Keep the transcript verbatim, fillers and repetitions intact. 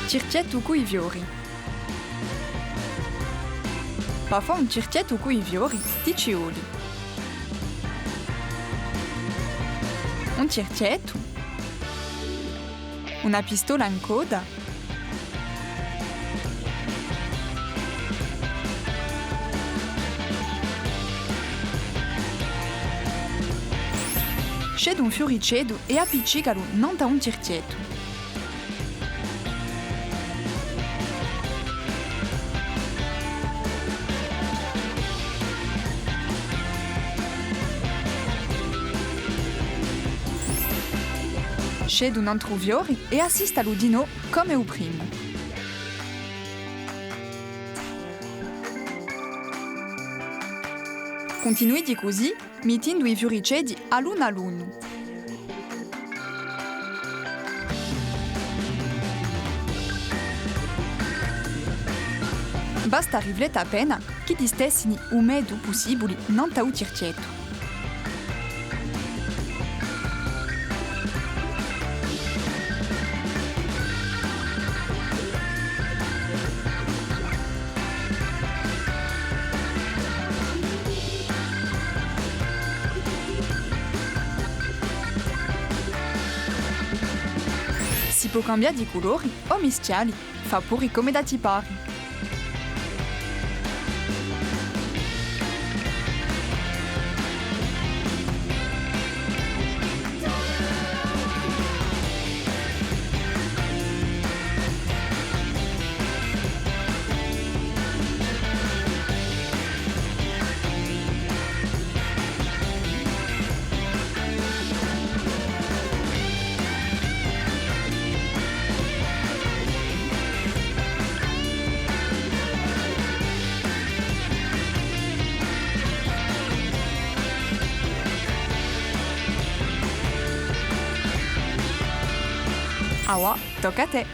Circhjettu cù i fiori. Pà fà un circhjettu cù i fiori, ti ci voli un circhjettu, una pistola in codda, scegli un fiuriceddu è appiccicalu nant'à un circhjettu. Scegli un antru fiori è assistalu dinò cum'è u primu. Cuntinuiti cusì, mittendu i fiuriceddi à l'unu à l'unu. Basta riflette appena chì ti stessini u megliu pussibuli nant'à u circhjettu. Si pò cambià di culori o mischjalli, fà puru cum'edda ti pari. Avà, tocca à tè!